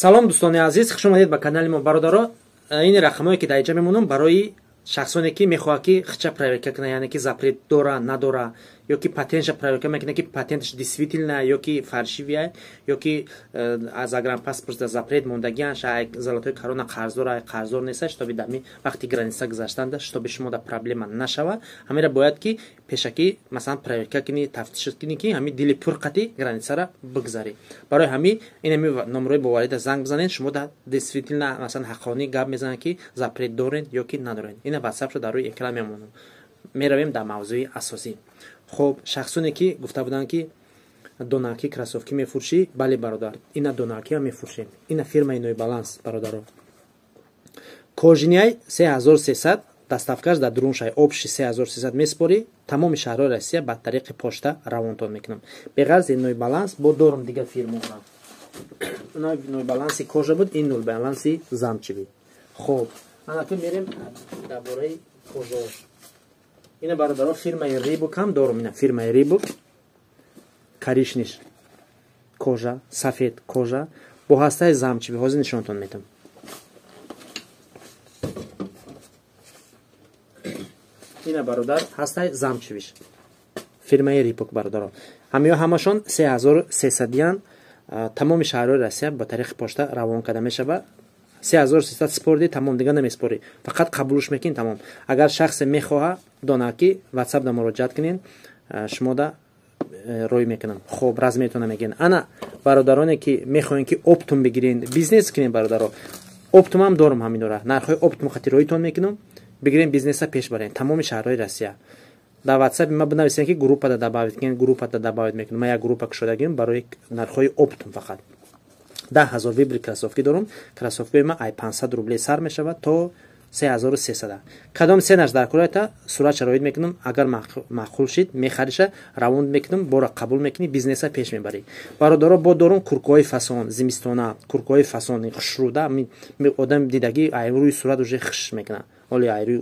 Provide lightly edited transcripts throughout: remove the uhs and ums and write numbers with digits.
Салом, дӯстони азиз, хуш омадед ба канали мо. Бародаро, ин рақамое ки дар инҷа мемонам, барои шахсоне ки мехоҳад, ки хича проверка кунад, яъне ки запрет дора, надора, ё ки патентша проверка мекунад, ки патенташ действительно ё ки фальшивый, ё ки аз загранпаспорт запрет мондагиан, золотой корона қарздор, қарздор неста, чтобы дами вақти граница гузаштанда, чтобы шумо да проблема нашава. Ҳамира бояд ки пешакӣ, масалан, проверка кунӣ, тафтиш кунӣ, ки ҳами дили пурқати границара бигзарӣ. Барои ҳами ин ҳами номерои боварида занг бизанед, шумо да действительно, масалан, ҳаққонӣ гап мезанад, ки запрет дорен ё ки надорен. Ина ватсапшо дар рӯи экран мемонам. Меравем дар мавзӯи асосӣ. Хоб, шахсоне ки гуфта буданд, ки донаки кроссовки мефурӯшӣ, бале, бародар, ина донакиам мефурӯшем. Ина фирмаи Нью Баланс, бародаро, кожаный 3300, доставкаш дар дуруншай, общий 3300 меспорӣ, тамоми шаҳрҳои Россия ба тариқи почта равонтон мекунам. Беғарзи Нью Баланс бо дорум дигар фирмаҳо. Нью Баланси кожа буд, ин Нью Баланси замшевый. Хоб, анаки мерем дар бораи кожао. Ина, бародаро, фирмаи Рибок ҳам дорум. Ина фирмаи Рибок, коричневый кожа, сафед кожа бо ҳастаи замшевый. Ҳозир нишонтон метам. Ина, бародар, ҳастаи замшевый ш фирмаи Рибок. Бародаро, ҳамиё ҳамашон 3300-ян, тамоми шаҳрҳои Россия ба тариқи почта равон карда мешавад. 3300 спорди, тамом, дига намеспорӣ, фақат қабулш мекунӣ, тамом. Агар шахсе мехоҳа донад, ки ватсап да муроҷиат кунед, шумо да рӯй мекунам. Хоб, разметона мегӯен. Ана, бародароне ки мехоҳем, ки оптом бигирен, бизнес кунем, бародаро, оптомам дорум. Ҳаминора нархҳои оптом хати рӯйтон мекунам, бигирем, бизнеса пеш барем. Тамоми шаҳрҳои Россия дар ватсапи ма бинависем, ки группада добавить кунед, группада добавить мекунам. Ма як группа кушодагим барои нархҳои оптом. Фақат 10 000 выбор кроссовки дорум. Кроссовкиҳои ма ай 500 рублей сар мешавад то 3300. Кадом ценаш дар курайта, сурат шароит мекунам. Агар маъқул шид, мехариша, равон мекунам, бора қабул мекунӣ, бизнеса пеш мебарӣ. Бародаро, бо дорум куркаҳои фасон, зимистона, куркаҳои фасон хушрӯда. Одам дидагӣ, ай рӯи сурат уже хиш мекунад. Оли ай рӯи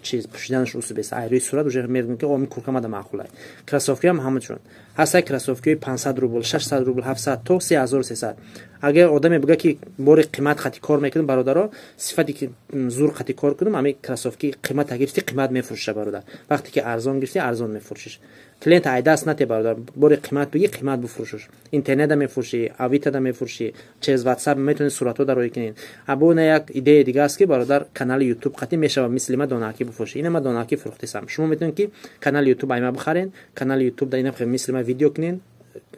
чиз пӯшиданаш усубест, ай рӯи сурат уже мегӯям, ки ом курка мада маъқулай. Кроссовкиам ҳамачун ҳастай, кроссовкиҳои 500 рубл, 600 рубл, 700 то 3300. Агар одаме бига, ки бори қимат хати кор мекунам, бародаро, сифати ки зур хати кор кунам, ами кроссовки қимата гирифти, қимат мефурӯша, бародар. Вақте ки арзон гирифти, арзон мефурӯшиш. Клиент ай даст нате, бародар. Бори қимат биги, қимат бифурӯшуш. Интернета мефурӯшӣ, Авитада мефурӯшӣ, через ватсап метавонед суратҳо дароӣ кунед. Або на, як идея дига аст, ки, бародар, канали Ютуб қатӣ мешава, мисли ма донаки бифурӯшӣ. Ина ма донаки фурӯхтисам. Шумо метавонед, ки канали Ютуб айма бихарен, канали Ютуб да ина мисли ма видео кунен,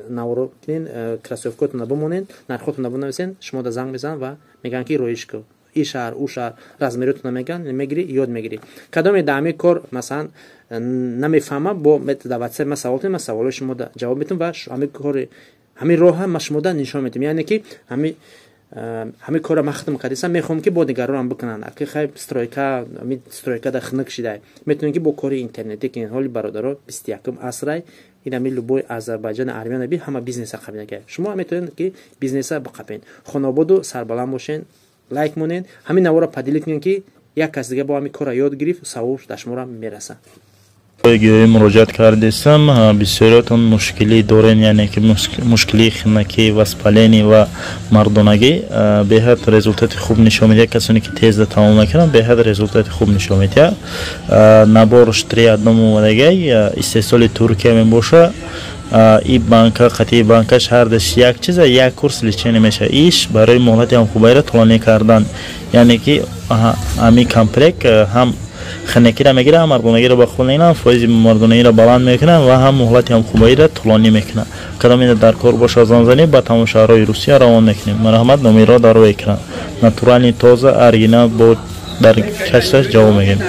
наворо кунен, кроссовкотона бимонен, нархотона бинависен, шумо да занг мезананд ва мегӯянд, ки роиш ку и шаҳр, ӯ шаҳр, размеротона мегӯянд, мегирӣ, ёд мегирӣ. Кадоме дар ҳамин кор, масалан, намефаҳма, бо дар ватсап ма савол кунед, ма саволои шумо ҷавоб метам ва ҳамин кори, ҳамин роҳа ма шумода нишон метам. Яъне ки ҳамин корро ман хидм кардисам, мехоҳам, ки бо дигаронам бикунанд. Аки хай стройка, ҳамин стройка да хунук шидай, метавонед, ки бо кори интернетӣ кунед. Ҳоли, бародаро, 21-ум асрай, ин ҳамин любой Азарбайҷан, Армяна би ҳама бизнеса қабида. Шумо метавонед, ки бизнеса биқапен. Хонободу сарбаланд бошен, лайк монед, ҳамин наворо поделить кунед, ки як кас дига бо ҳамин корро ёд гирифт, савобш дар шуморо мерасад. Гӯӣ муроҷиат кардесам, бисёриятон мушкилӣ дорен, яъне ки мушкилии хинакӣ, воспаление ва мардонагӣ. Беҳад результати хуб нишон медиҳад. Касоне ки тезда тамом мекунанд, беҳад результати хуб нишон медиҳад. Наборш три одном омадагай, истеҳсоли Туркия мебошад. И банка қатъи банкаш ҳардаш як чиза, як курс лечение мешавад. Иш барои муҳлати ҳамхубайра тӯлонӣ кардан, яъне ки ҳамин комплект ҳам хинакиро мегирад, ҳам мардонагиро ба худ мегирад, фоизи мардонагиро баланд мекунад ва ҳам муҳлати ҳамхубаиро тӯлонӣ мекунад. Кадом ина дар кор боша, занзанӣ, ба тамоми шаҳрҳои Русия равон мекунем. Марҳамат, номерро дар рӯи экран. Натуральный, тоза, оригинал, бо дар качестваш ҷавоб мегӯем.